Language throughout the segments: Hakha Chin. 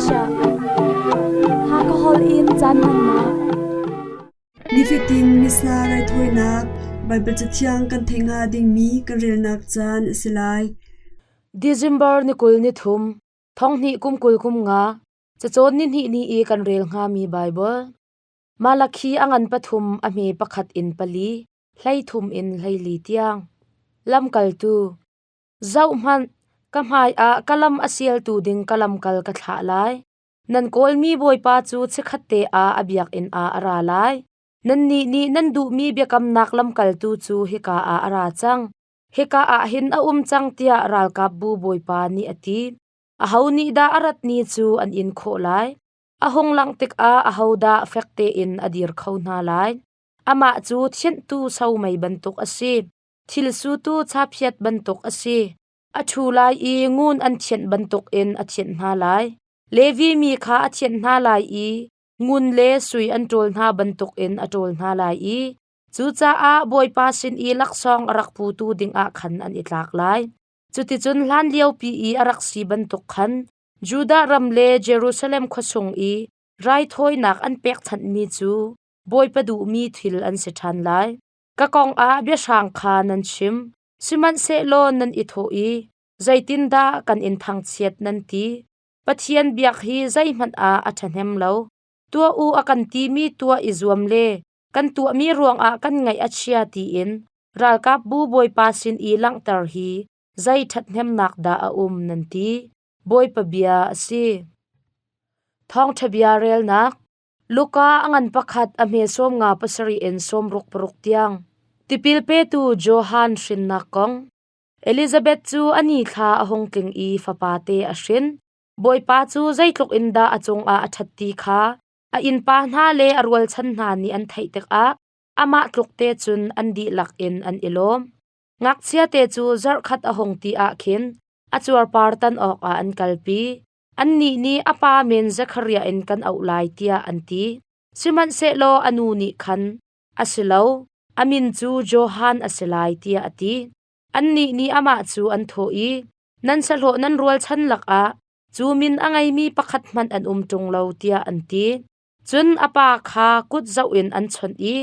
Malaysia. Hakha holh in caan hmannak. Nifatin Missa raithawinak Baibal Cathiang kan theih hnga dingmi kan relnak caan a si lai. December ni 23, thong hnih kum 20 kum nga, cacawn ni hnih ni i kan rel hngami Baibal. Malakhi a ngan pathum a hme pakhat in pali, 13 in 14 tiang. Lamkaltu. Zohhmanh, ka hmaiah ka lam a sialtu ding ka lamkal ka thlah lai. Nan kawlmi Bawipa cu chikkhatte ah a biakinn ah a ra lai. Nannih nih nan duhmi biakamnak lamkaltu cu hika ah a ra cang. Hika ah hin a um cang tiah ralkapbu Bawipa nih a ti. Aho nih dah a rat ni cu an in khawh lai? A hung langh tikah ahodah fek tein a dir kho hna lai? Amah cu thianhtu somei bantuk a si. Thil sutu chaphiat bantuk a si. A ṭhu lai i ngun an thianh bantukin a thianh hna lai. Levi mi kha a thianh hna lai i ngun le sui an ṭawl hna bantukin a ṭawl hna lai i cucaah Bawipa sin i laksawng a rak putu dingah khan an i tlak lai. Cuticun hlanliopi i a rak si bantuk khan Judah ram le Jerusalem khua chung i raithawinak an pekchanhmi cu Bawipa duhmi thil an si ṭhan lai. Ka kong ah biahrang kha nan chim, sihmanhsehlaw nan i thawh i, Zeitindah kan in thangchiat nan ti? Pathian biak hi zeihmanh ah a ṭhahnem lo. Tuah u a kan timi tuah i zuam le kan tuahmi ruangah kan ngaih a chia tiin ralkapbu Bawipa sin i langhter hi zei ṭhathnemnak dah a um nan ti? Bawipa bia a si. Thawngṭha bia relnak Luka a ngan pakhat a hme 57 in 66 tiang. Tipil petu Johan hrinnak kong. Elizabeth cu a ni thla a hung tling i fapa te a hrin. Bawipa cu zeitluk in dah a cungah a ṭhat ti kha a innpa hna le a rualchan hna nih an theih tikah amah tluk te cun an dihlak in an i lawm. Ngakchiate cu zarhkhat a hung ti ah khin a cuarpar tan awkah an kalpi. Annih nih a pa min Zekhariah in kan auh lai tiah an ti. Sihmanhsehlaw a nu nih khan, A si lo, a min cu Johan a si lai tiah a ti. Annih nih amah cu an thawh i, Nan sahlawh nan rualchan lakah cu min a ngeimi pakhat hmanh an um ṭung lo tiah an ti. Cun a pa kha kut zoh in an chawnh i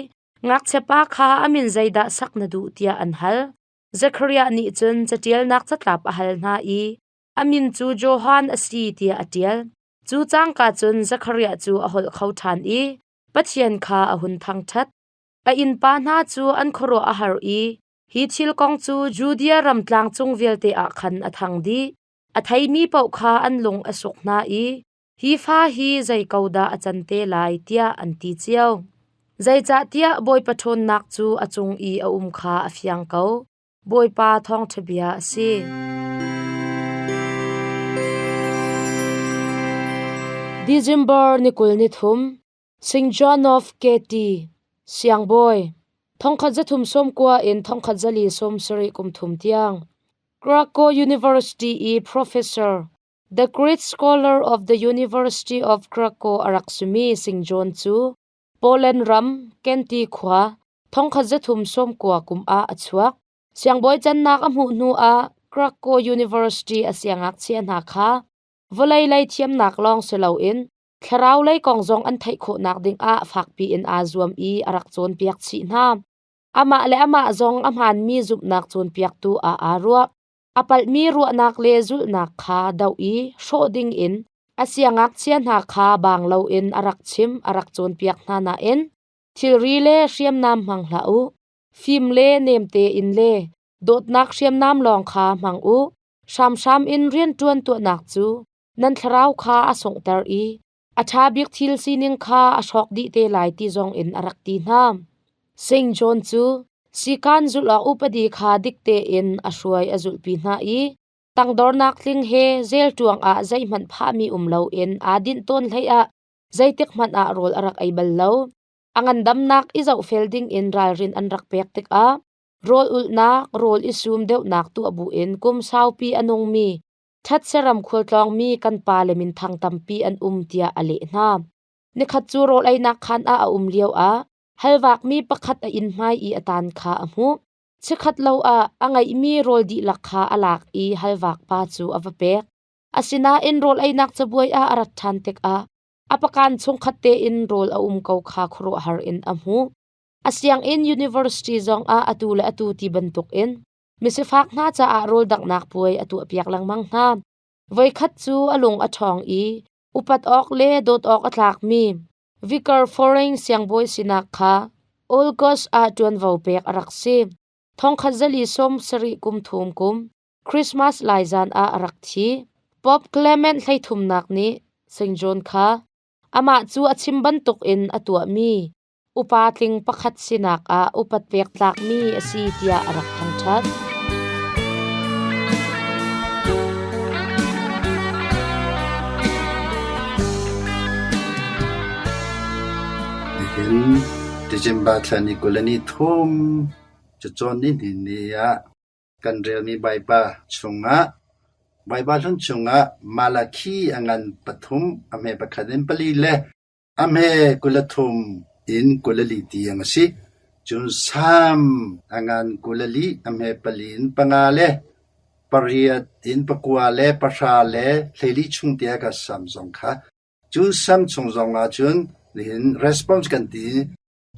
ngakchiapa kha a min zeidah sak na duh tiah an hal. Zekhariah nih cun caṭialnak catlap a hal hna i a min cu Johan a si tiah a ṭial. Cu cangka cun Zekhariah cu a holh kho ṭhan i Pathian kha a hun thangṭhat. A innpa hna cu an khuaruah a har i hi thil kong cu Judea ram tlangcung vialte ah khan a thang dih. A theimi paoh kha an lung a suk hna i hi fa hi zei ko dah a can te lai tiah an ti cio. Zeicahtiah Bawipa ṭhawnnak cu a cung i a um kha a fiang ko. Bawipa thawngṭha bia a si. December ni 23, St. John of Katy, Siangbawi, 1390 in 1470 kum thum tiang, Krakow University i professor, The Great Scholar of the University of Krakow a rak simi St. John cu Poland ram Kenti khua 1390 kum ah a chuak. Siangbawi cannak a hmuh hnu ah Krakow University a siangngakchia hna kha vawlei lei thiamnak lawng si loin thlarau lei kong zong an theih khawhnak dingah fakpi in aa zuam i a rak cawnpiak chih hna. Amah le amah zong a hmaanmi zumhnak cawnpiaktu ah aa ruah. A palhmi ruahnak le zulhnak kha doh i hrawh dingin a siangngakchia hna kha baang loin a rak chim a rak cawnpiak hna nain thilri le hriamnam hmang hlah u, fim le nem tein le dawtnak hriamnam lawng kha hmang u. Hramhram in rianṭuan tuahnak cu nan thlarau kha a sunghter i a ṭha bik thil sining kha a hrawk dih te lai ti zong in a rak ti hna. St. John cu sikan zulh awk upadi kha dik tein a hruai a zulhpi hna i tangdornak tling he zelṭuang ah zeihmanh phahmi um loin aa dinh tawn hleiah zeitik hmanh ah rawl a rak ei bal lo. A ngandamnak i zohfel dingin ralrin an rak pek tikah rawl ulhnak, rawl i sum deuhnak tuah buin kum saupi a nungmi Ṭhatseram khualtlawngmi kan pale minthang tampi an um tiah a leh hna. Nikhat cu rawl einak khaan ah a um lioah halvakmi pakhat a inn hmai i a tan kha a hmuh. Chikkhat lo ah a ngeihmi rawl dihlak kha a lak i halvak pa cu a va pek. Asinain rawl einak cabuai ah a rat ṭhan tikah a pakan chungkhat tein rawl a um ko kha khuaruahhar in a hmuh. A sianginn university zongah atu le atu ti bantukin misifak hna caah rawl danghnak puai a tuahpiak lengmang hna. Voikhat cu a lung a ṭhawng i upat awk le dawt awk a tlakmi Vicar Foreign siangbawi sinak kha August ah ṭuanvo pek a rak si. Thongkhat zali sawm sarih kum thum kum Christmas lai zan ah a rak thi. Pope Clement hleithumnak nih St. John kha amah cu a chim bantukin a tuahmi upa tling pakhat sinak ah upat pek tlakmi a si tiah a rak thangṭhat. Nihin December thla ni 20 le ni thum cacawn ni hnih ni ah kan relmi Baibal chungah Baibal hlun chungah Malakhi a ngan pathum a hme pakhat in pali le a hme 23 in 24 tiang a si. Cun Salm a ngan 24 a hme pali in panga le pariat in pakua le pahra le hleili chung tiah ka Salm zong kha. Cu Salm chung zong ah cun nihin response kan ti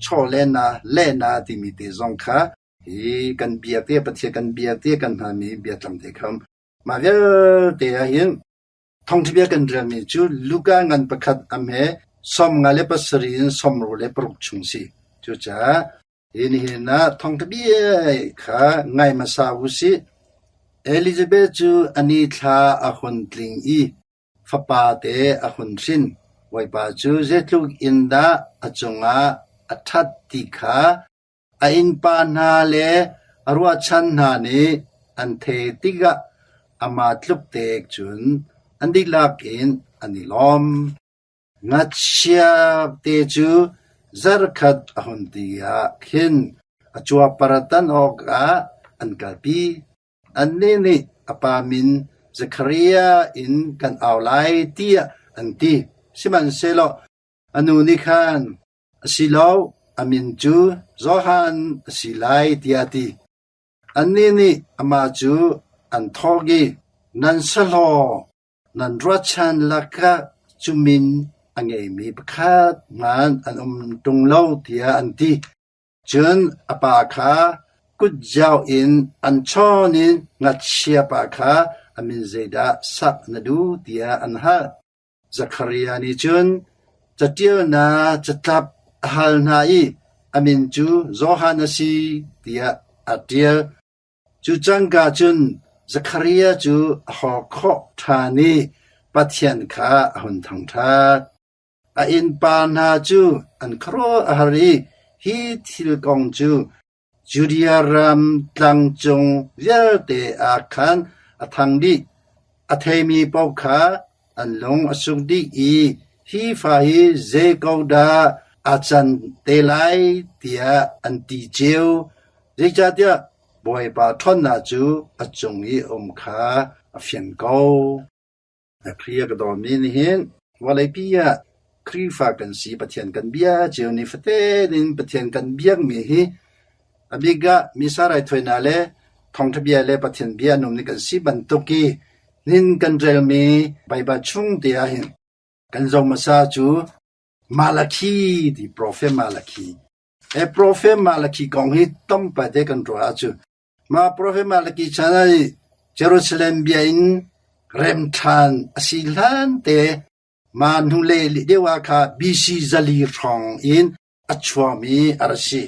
chaw le na le na timi te zong kha hi kan bia te Pathian kan bia te kan hmanmi biatlang te kham. Mah vialte ah hin thawngṭha bia kan relmi cu Luka ngan pakhat a hme 57 in 66 chung si. Cucaah hi nihin ah thawngṭha bia kha ngai hmasa u sih. Elizabeth cu a ni thla a hun tling i fapa te a hun hrin. Bawipa cu zeitluk in dah a cungah a ṭhat ti kha A innpa hna le a ruahchan hna nih an theih tikah amah tluk te cun an dihlak in an i lawm. Ngakchia te cu zarhkhat a hun ti ah khin a cuarpar tan awkah an kalpi. Annih nih a pa min Zekhariah in kan au lai tiah an ti. Sihmanhsehlaw a nu nih khan A si lo, a min cu Johan a si lai tiah a ti. Annih nih amah cu an thawk i, Nan sahlaw, nan ruahchan lakah cu min a ngeimi pakhat hmanh an um ṭung lo tiah an ti. Cun a pa kha kutjau in an chawn i ngakchiapa kha a min zeidah sak na duh tiah an hal. Zekhariah nih cun caṭialnak catlap a hal hna i a min cu Johan a si tiah a ṭial. Cu cangka cun Zekhariah cu a haw khawh ṭhan i Pathian kha a hun thangṭhat. A innpa hna cu an khuaruah a har i hi thil kong cu Judea ram tlangcung vialte ah khan a thang dih. A theimi paoh kha an lung a suk dih i hi fa hi zei ko dah aa can te lai tiah an ti cio. Zeicahtiah Bawipa ṭhawnnak cu a cung i a um kha a fiang ko. Khrih a ka dawmi nih hin vawleipi ah Khrihfa kan si, Pathian kan bia cio ni fatin in Pathian kan biakmi hi a bik ah Missa raithawinak le thawngṭha bia le Pathian bia nung nih kan si bantuk i nihin kan relmi Baibal chung te ah hin kan zoh hmasa cu Malakhi ti profet Malakhi. E profet Malakhi kong hi tlawmpal te kan ruah ahcun Mah profet Malaki chan ah Jerusalem biakinn rem ṭhan a si hlante mah hnulei deuh ah kha BC 400 hrawng in a chuakmi a rak si.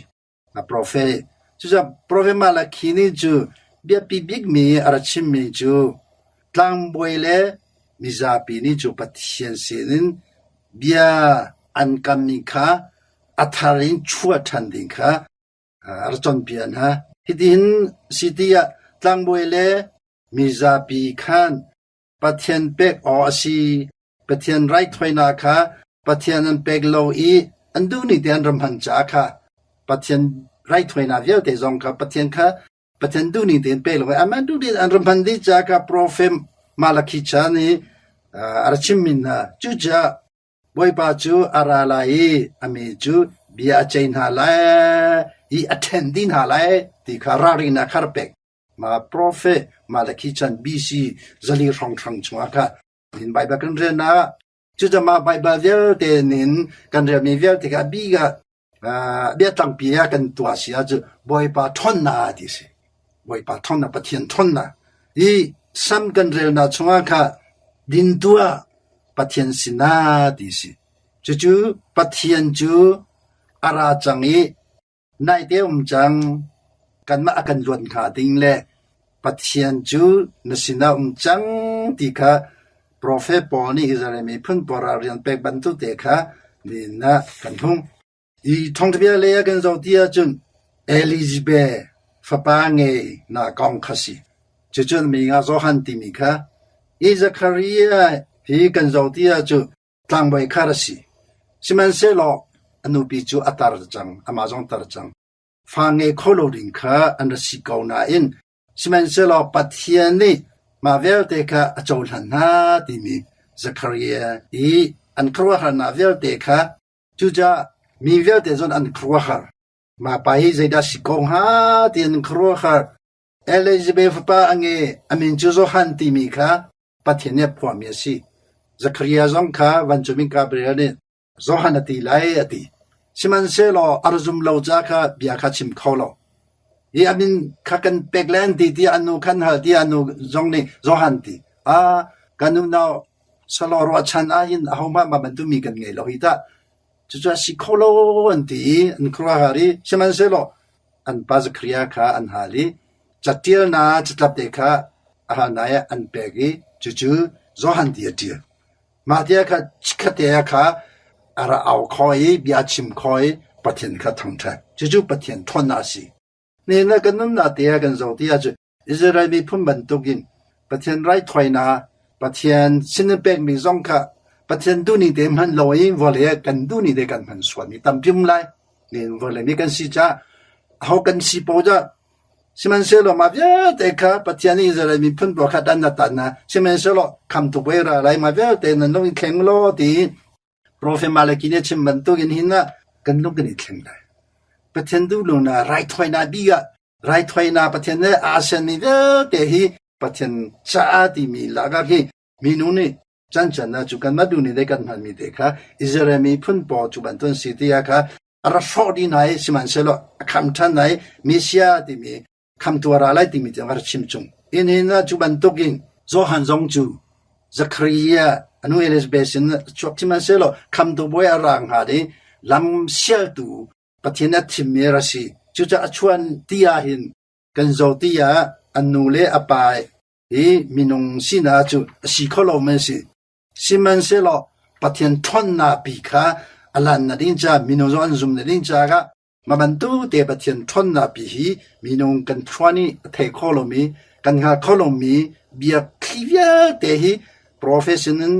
A profet. Cucaah profet Malakhi nih cu biapi bikmi a rak chimmi cu tlangbawi le mizapi nih cu Pathian sinin bia an kammi kha a thar in chuah ṭhan ding kha a rak cawnpiak hna. Hitihin si tiah tlangbawi le mizapi khan Pathian pek awk a si. Pathian raithawinak kha Pathian an pek lo i an duhning te an ram hman caah kha Pathian raithawinak vialte zong kha Pathian kha Pathian duhning tein pek lo i amah duhning an ram hman dih caah kha profet Malakhi chan i a rak chimmi hna. Cucaah Bawipa cu a ra lai i a mi cu bia a ceih hna lai i a ṭhen dih hna lai ti kha ralrinnak kha a rak pek. Mah profet Malakhi chan BC 400 hrawnghrang chungah khan. Hin Baibal kan rel ah cucama Baibal vialte nin kan relmi vialte kha a bik ah biatlangpi ah kan tuah si ahcun Bawipa ṭhawnnak ti a si. Bawipa ṭhawnnak, Pathian ṭhawnnak. Hi Sam kan relnak chungah kha din tuah Pathian sinah ti a si. Cucu Pathian cu a ra cang i naihte um cang, kanmah a kan luat hnga ding le Pathian cu na sinah um cang ti kha profet pawl nih Israel miphun pawl ralrian pek bantuk te kha nihin ah kan hung. Hi thawngṭhabia lei ah kan zoh ti ahcun Elizabeth fapa ngei na kong kha si. Cucun mi nga Johan timi kha hi Zekhariah hi kan zoh ti ahcun tlangbawi khar a si. Sihmanhsehlaw a nupi cu a tar cang, amah zong tar cang. Fa ngei kho lo ding kha an ra si ko nain sihmanhsehlaw Pathian nih mah vialte kha a cohlan hna timi Zekhariah i an khuaruahharnak vialte kha cucaah mi vialte zong an khuaruahhar. Mah pa hi zeidah si ko hnga ti an khuaruahhar. Elizabeth fapa a ngei, a min cu Johan timi kha Pathian nih a phuahmi a si. Zekhariah zong kha vancungmi Gabriel nih Johan a ti lai a ti. Sihmanhsehlaw a ra zum lo ca kha bia kha chim kho lo. Hi a min kha kan pek le an ti tiah a nu khan hal tiah a nu zong nih Johan ti. Ah, kan unau salo ruahchan ahhin ahohmah mah bantuk mi kan ngei lo hi tah. Cucu a si kho lo an ti i an khuaruahhar i sihmanhsehlaw an pa Zekhariah kha an hal i caṭialnak catlap te kha a hal hna i an pek i cucu Johan ti a ṭial. Mah ti ah kha chikkhatte ah kha a ra au kho i bia a chim kho i Pathian kha thangṭhat. Cucu Pathian ṭhawnnak a si. Nihin ah kan nunnak te ah kan zoh ti ahcun Israel miphun bantukin Pathian raithawinak, Pathian sin in pekmi zong kha Pathian duhning te hman loin vawlei ah kan duhning te kan hman sualmi tampi um lai. Nihin vawlei mi kan si caah aho kan si paoh dah sihmanhsehlaw mah vialte kha Pathian nih Israel miphun pawl kha dan a tat hna. Sihmanhsehlaw khamtu puai ra lai mah vialte nan lung i thleng law ti Profet Malaki nih a chim bantukin hin ah kan lung kan i thleng lai. Pathian duhlonak raithawinak bik ah raithawinak Pathian nih aa senmi vialte hi Pathian caah timi lakah hi minung nih cancan ah cu kanmah duh nih dei kan hmanmi te kha Israel miphun pawl cu bantuk an si tiah kha a ra hrawh dih hna i sihmanhsehlaw a kham ṭhan hna i Messiah timi khamtu a ra lai timi tiang a ra chim chung. Inn hin ah cu bantukin Johan zong cu Zekhariah a nu Elizabeth sin chuak sihmanhsehlaw khamtu bawi a ra hnga i lam sialtu Pathian a thimmi a ra si. Cucaah a chuan ti ahhin kan zoh ti ah an nu le a pa hi minung sinak cu a si kho lomi a si. Sihmanhsehlaw Pathian ṭhawnnak pi kha a lannak ding caah minung zong an zumnak ding caah mah bantuk te Pathian ṭhawnnak pi hi minung kan thluan i a thei kho lomi kan hngal kho lomi biakthli vialte hi profet sinin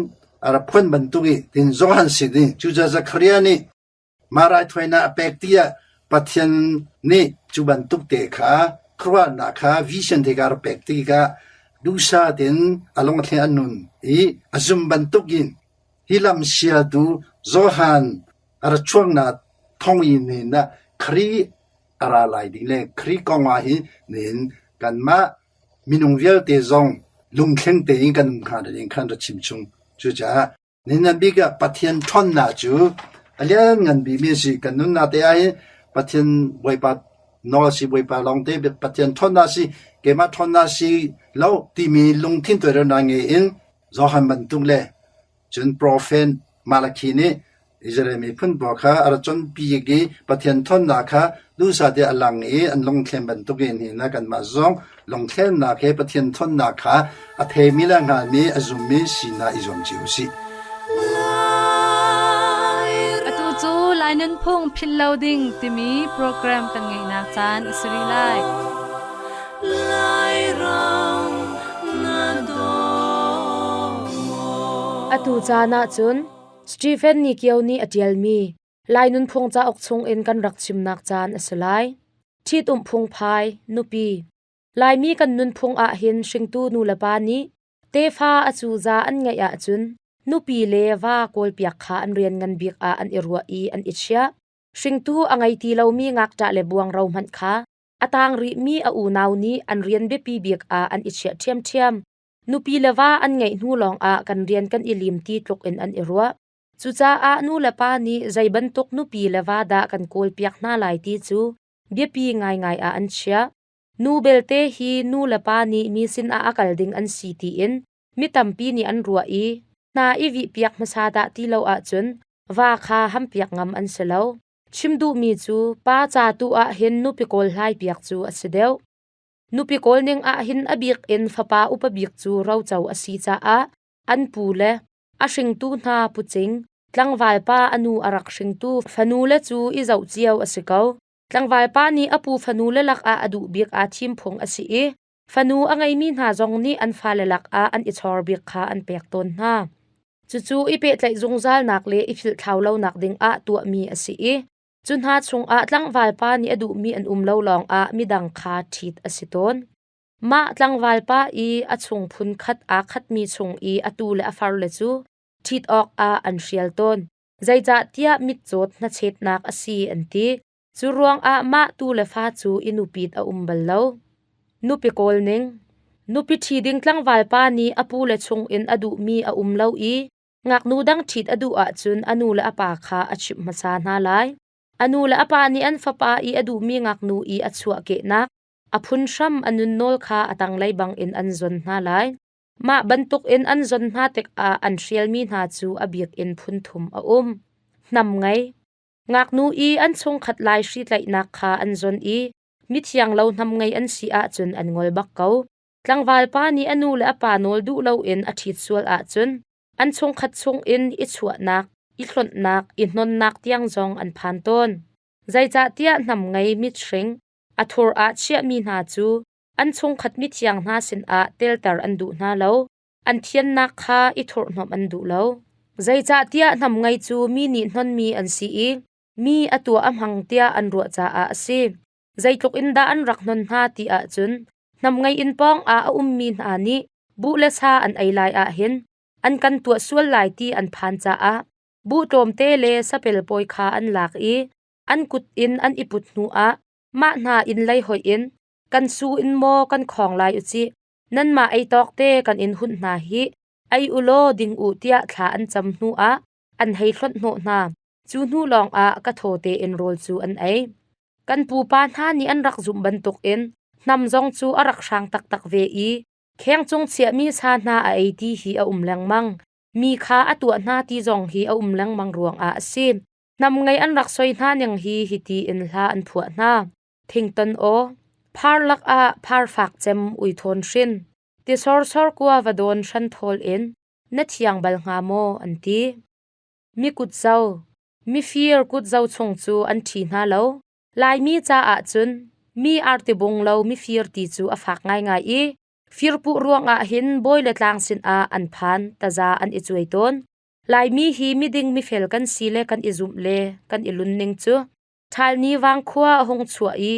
a rak phuan bantuk i tin Johan sin i cucaah Zekhariah nih Mah raithawinak a pek tiah Pathian nih cu bantuk te kha khuaruahnak kha vision te kha a rak pek tikah duhsah tein a lung a thleng a nun i a zum bantukin hi lam sialtu Johan a ra chuaknak thawng in hin ah Khrih a ra lai ding le Khrih kong ah hin nihin kanmah minung vialte zong lungthleng tein kan um hnga ding khan ra chim chung. Cucaah Nihin bik ah Pathian ṭhawnnak cu a lianngan bikmi a si. Kan nunnak te ahhin Pathian Bawipa nawl si, Bawipa lawngte Pathian ṭhawnnak si, keimah ṭhawnnak si lo timi lungthin tuairelnak ngei in Johan bantuk le cun profet Malakhi nih Israel miphun pawl kha a ra cawnpiak i Pathian ṭhawnnak kha duhsah tiah a lang i an lungthlen bantukin nihin ah kanmah zong lungthlennak he Pathian ṭhawnnak kha a theimi le a hngalmi a zummi sinak i zuam cio u sih. Atu cu Lai Nunphung Philh Lo Ding timi program kan ngeihnak caan a si rih lai. Atu caan ah cun Stephen Nikio nih a ṭialmi Lai nunphung cauk chungin kan rak chimnak caan a si lai. Ṭhitumh phungphai, nupi. Laimi kan nunphung ahhin hringtu nulepa nih tefa a cuza an ngeih ahcun nupi le va kawlpiak kha an rian ngan bik ah an i ruah i an i chiah. Hringtu a ngei ti lomi ngakṭah le buangro hmanh kha a tang rihmi a unau nih an rian biapi bik ah an i chiah ṭhiamṭhiam. Nupi le va an ngeih hnu lawngah kan rian kan i lim ti tluk in an i ruah. Cucaah nu le pa nih zei bantuk nupi le va dah kan kawlpiak hna lai ti cu biapi ngaingai ah an chiah. Nu belte hi nu le pa nih mi sinah a kal ding an si tiin mi tampi nih an ruah i hna i vihpiak hmasa dah ti lo ahcun va kha hampiak ngam an si lo. Chim duhmi cu pa ca tu ah hin nupi kawl hlaipiak cu a si deuh. Nupi kawl ning ah hin a bik in fapa upa bik cu roco a si caah an pu le a hringtu hna pucing, tlangval pa a nu a rak hringtu fanule cu i zoh cio a si ko. Tlangval pa nih a pu fanule lakah a duh bik aa thim phung a si i fanu a ngeimi hna zong nih an fale lakah an i chor bik kha an pek tawn hna. Cucu i pehtlaih zungzalnak le i philhthlau lonak dingah tuahmi a si i cu hna chungah tlangval pa nih a duhmi an um lo lawngah midang kha ṭhit a si tawn. Mah tlangval pa i a chung phun khat aa khatmi chung i a tu le a farle cu ṭhit awkah an hrial tawn. Zeicahtiah mitcawt hnachetnak a si an ti. Cu ruangah mah tu le fa cu i nupit a um bal lo. Nupi kawl ning. Nupi ṭhi ding tlangval pa nih a pu le chungin a duhmi a um lo i ngaknu dang ṭhit a duh ahcun a nu le a pa kha a chimh hmasa hna lai. A nu le a pa nih an fapa i a duhmi ngaknu i a chuahkehnak, a phun hram a nunnawl kha a tanglei bangin an zon hna lai. Mah bantukin an zon hna tikah an hrialmi hna cu a bik in phun thum a um. Hnam ngei. Ngaknu i an chungkhat lai hri tlaihnak kha an zon i mithiang lo hnam ngei an si ahcun an ngol bak ko. Tlangval pa nih a nu le a pa nawl duh loin a ṭhit sual ahcun an chungkhat chungin i chuahnak, i hlonhnak, i hnonnak tiang zong an phan tawn. Zeicahtiah hnam ngei mithring, a thur ah chiahmi hna cu an chungkhat mithiang hna sinah telter an duh hna lo. An thiannak kha i thurhhnawmh an duh lo. Zeicahtiah hnam ngei cu mi nih hnonmi an si i mi a tuah a hmang tiah an ruah caah a si. Zeitluk in dah an rak hnon hna ti ahcun hnam ngei inn pawng ah a ummi hna nih buh le sa an ei lai ahhin an kan tuah sual lai ti an phan caah buh tlawmte le sapel pawi kha an lak i an kut in an i put hnuah mah hna inn lei hoih in kan su in maw kan khawng lai u cih nanmah ei tawk te kan in hunh hna hi ei u law ding u tiah thla an cam hnuah an hei hlonh hnawh hna. Cu hnu lawngah ka thaw tein rawl cu an ei. Kan pupa hna nih an rak zumh bantukin hnam zong cu a rak hrang taktak ve i kheng cung chiahmi sa hna a ei ti hi a um lengmang. Mi kha a tuah hna ti zong hi a um lengmang ruangah a si. Hnam ngei an rak soi hna ning hi hiti in hla an phuah hna. Thington aw, phar lakah phar fak cem ui thawn hrin, ti sorsor kua va dawn hran thawl in, na thiang bal hnga maw an ti. Mi kutzo, mifir kutzo chung cu an ṭhi hna lo. Laimi caah cun mi artibung lo mifir ti cu a fak ngaingai i firpuh ruangah hin bawi le tlang sinah an phan taza an i cuai tawn. Laimi hi miding mifel kan si le kan i zumh le kan i lun ning cu ṭhal ni vangkhua a hung chuah i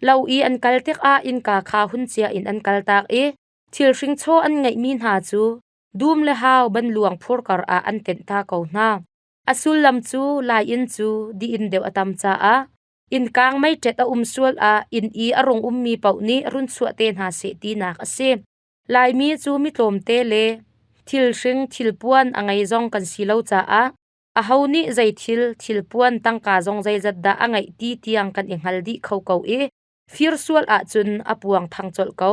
lo i an kal tikah innka kha hun cia in an kal tak i thil hringchaw an ngeihmi hna cu dum le hau banluang phur kar ah an tenh ta ko hna. A sullam cu lai inn cu di inn deuh a tam caah innkang meiṭet a um sual ah inn i a rung ummi paoh nih run chuah te hna seh tinak a si. Laimi cu mi tlawmte le thil hring thilpuan a ngei zong kan si lo caah aho nih zei thil thilpuan tangka zong zeizat dah a ngeih ti tiang kan i hngal dih kho ko i fir sual ahcun a puang thang colh ko.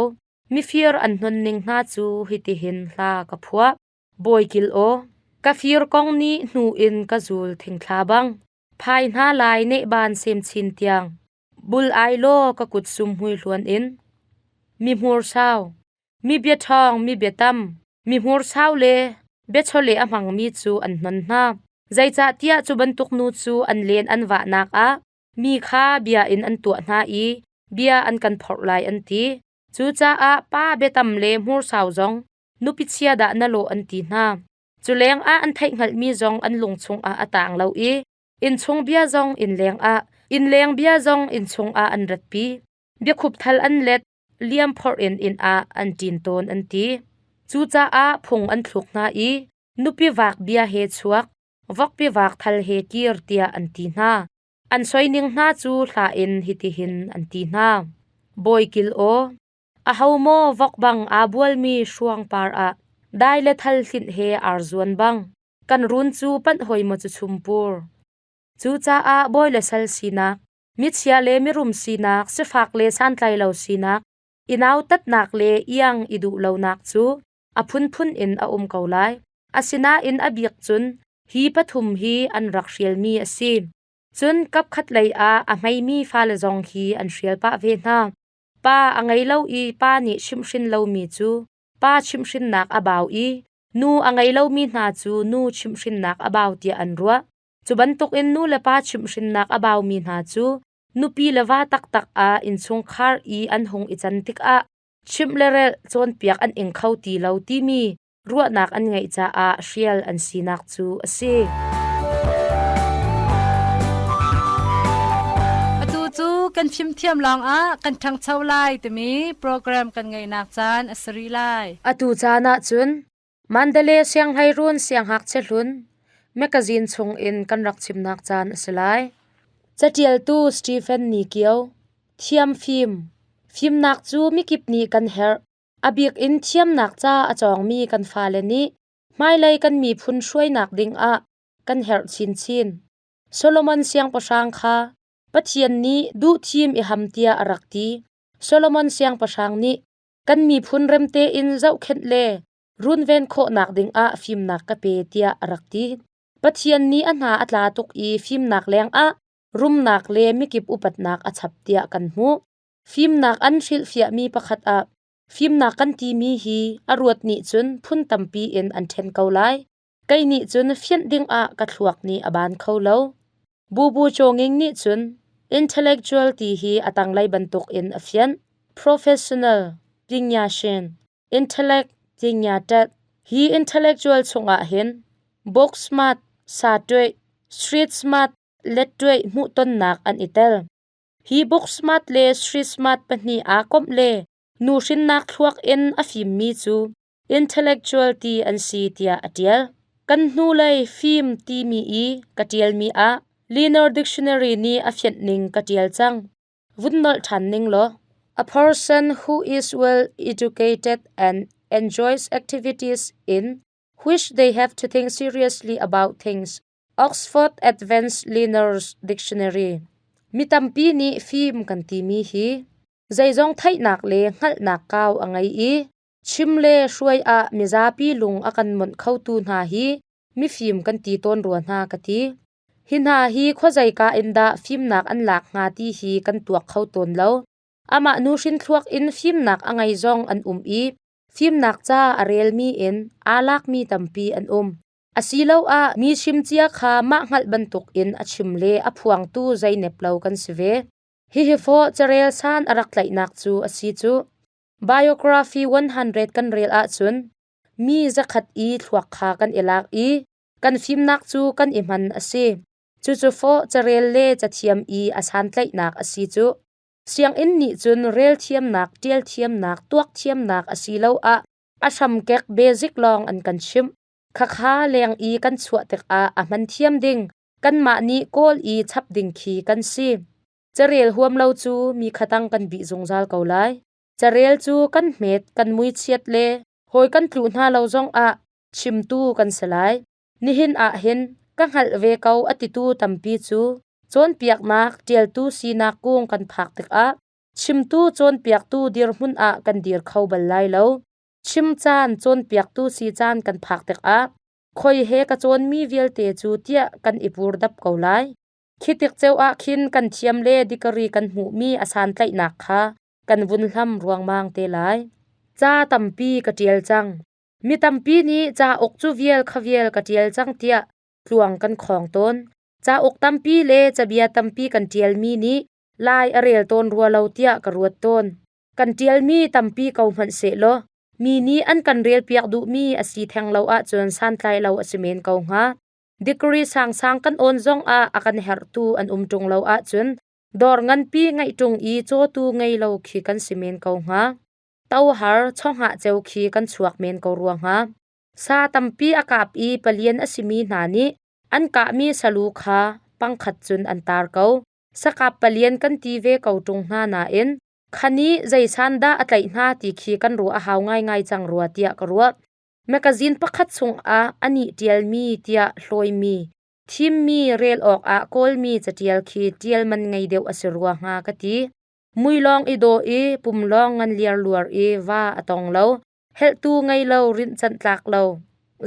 Mifir an hnon ning hna cu hitihin hla ka phuah. Bawikil aw, ka fir kong nih hnu in ka zul thingthla bang. Phai hna lai nehban sem chin tiang. Bul ai law ka kut sum hmui hluan in. Mi hmur sau, mi bia ṭhawng, mi bia tam, mi hmur sau le biachawleh a hmangmi cu an hnon hna. Zeicahtiah cu bantuk nu cu an len an vahnak ah mi kha bia in an tuah hna i bia an kan phorh lai an ti. Cucaah pa biatam le hmursau zong nupi chia dah na lawh an ti hna. Cu lengah an theihhngalhmi zong an lung chungah a taang lo i innchung bia zong innleng ah, innleng bia zong innchung ah an ratpi. Biakhup thal an let, liam phorh in inn ah an ṭin tawn an ti. Cucaah phung an thluk hna i nupi vak bia he chuak, vokpi vak thal he kir tiah an ti hna. An soining hna cu hla in hitihin an ti hna. Bawikil aw. Aho maw vok bang aa bualmi hruang par ah dai le thal hlinh he ar zuan bang kan run cu panh hoi maw cu chumpur. Cucaah bawi le sal sinak, michia le mirum sinak, sifak le santlailo sinak, i nautatnak le iang i duh lonak cu a phunphun in a um ko lai. Asinain a bik cun hi pathum hi an rak hrialmi a si. Cun kapkhat lei ah a hmeimi fale zong hi an hrial pah ve hna. Pa a ngei lo i pa nih chimhhrin lomi cu pa chimhhrinnak a bau i nu a ngei lomi hna cu nu chimhhrinnak a bau tiah an ruah. Cu bantukin nu le pa chimhhrinnak a baumi hna cu nupi le va taktak ah innchungkhar i an hung i can tikah chimh le relh cawnpiak an ing kho ti lo timi ruahnak an ngeih caah hrial an sinak cu a si. Atu cu kan fimthiam lawngah kan ṭhangcho lai timi program kan ngeihnak caan a si rih lai. Atu caan ah cun Mandalay Sianghleiruun Siangngakchia hlun mekazin chungin kan rak chimnak caan a si lai. Catialtu Stephen Ni Kio, Thiam fim. Fimnak cu mikip nih kan herh. A bik in thiamnak ca a cawngmi kan fale nih hmailei kan miphun hruainak dingah kan herh chinchin. Solomon siangpahrang kha Pathian nih duhthim i ham tiah a rak ti. Solomon siangpahrang nih kan miphun rem tein zohkhenh le runven khawhnak dingah fimnak ka pe tiah a rak ti. Pathian nih a hna a tla tuk i fimnak lengah rumnak le mikip upatnak a chap tiah kan hmuh. Fimnak an hrilhfiahmi pakhat ah fimnak kan timi hi a ruat nih cun phun tampi in an ṭhen ko lai. Kei nih cun fianh dingah ka thluak nih a ban kho lo. Bubu Chawnging nih cun intellectual ti hi a tanglei bantuk in a fianh. Professional, Pingyashin, intellect, Pingyatet. Hi intellectual chungah hin book smart, sa tuih, street smart, let tuih hmuhtonnak an i tel. Hi book smart le street smart pahnih aa komh le nuhrinnak thluak in a fimmi cu intellectual ti an si tiah a ṭial. Kan hnulei fim timi i ka ṭialmi ah Leaner Dictionary nih a fianh ning ka ṭial cang. Vun nolh ṭhan ning law. A person who is well educated and enjoys activities in which they have to think seriously about things. Oxford Advanced Learner's Dictionary. Mi tampi nih fim kan timi hi zeizong theihnak le hngalhnak kau a ngei i Chim le hruai ah mizapi lung a kan monh khotu hna hi mifim kan ti tawn rua hna ka ti. Hi hna hi khuazeika in dah fimnak an lak hnga ti hi kan tuak kho tawn lo. Amah nuhrin thluak in fimnak a ngei zong an um i fimnak ca a relmi in aa lakmi tampi an um. Asiloah mi chimcia kha mah hngalh bantuk in a chim le a phuangtu zeinep lo kan si ve. Hihi fawh carel san a rak tlaihnak cu a si cuh. Biography 100 kan rel ahcun mi zakhat i thluak kha kan i lak i kan fimnak cu kan i hman a si. Cucu fawh carel le cathiam i a santlaihnak a si cu. Sianginn nih cun rel thiamnak, ṭial thiamnak, tuak thiamnak asiloah a hramkek basic lawng an kan chimh. Khakha leng i kan chuah tikah a hman thiam ding, kanmah nih kawl i chap ding khi kan si. Carel huam lo cu mi khatang kan bih zungzal ko lai. Carel cu kan hmet, kan muichiat le hawi kan tluh hna lo zongah chimtu kan si lai. Nihin ah hin ka hngalh ve ko a titu tampi cu cawnpiaknak ṭialtu sinak kung kan phak tikah chimtu cawnpiaktu dirhmun ah kan dir kho bal lai lo. Chim caan cawnpiaktu si caan kan phak tikah khoi he ka cawnmi vialte cu tiah kan i purdap ko lai. Khi tik ceu ah khin kan thiam le dikari kan hmuhmi a santlaihnak kha kan vun hlam ruangmang te lai. Ca tampi ka ṭial cang. Mi tampi nih cauk cu vial kha vial ka ṭial cang tiah tluang kan khawng tawn. Cauk tampi le cabia tampi kan ṭialmi nih lai a rel tawn rua lo tiah ka ruat tawn. Kan ṭialmi tampi ko hmanh sehlaw mi nih an kan relpiak duhmi a si theng lo ahcun santlai lo a si men ko hnga. Degree sangsang kan awn zongah a kan herhtu an um ṭung lo ahcun dawr nganpi ngeih ṭung i cawtu ngei lo khi kan si men ko hnga. Tohar chawhngah ceu khi kan chuak men ko rua hnga. Sa tampi a kap i palian a simi hna nih an kahmi salu kha pangkhat cun an tar ko. Sakap palian kan ti ve ko ṭung hna nain Khani zei san dah a tlaih hna ti khi kan ruah a hau ngaingai cang rua tiah ka ruah. Magazine pakhat chungah anih ṭialmi tiah hlawimi, thimmi rel awkah kawlmi catial khi ṭial man ngei deuh a si rua hnga ka ti. Mui lawng i dawh i pum lawng ngan liarluar i va a tong lo. Helhtu ngei lo rinhcanh tlak lo.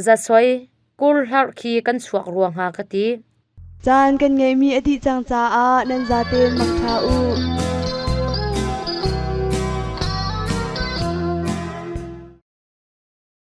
Zasoi, kur hlarh khi kan chuak rua hnga ka ti. Caan kan ngeihmi a dih cang caah nan zaten mangṭha u.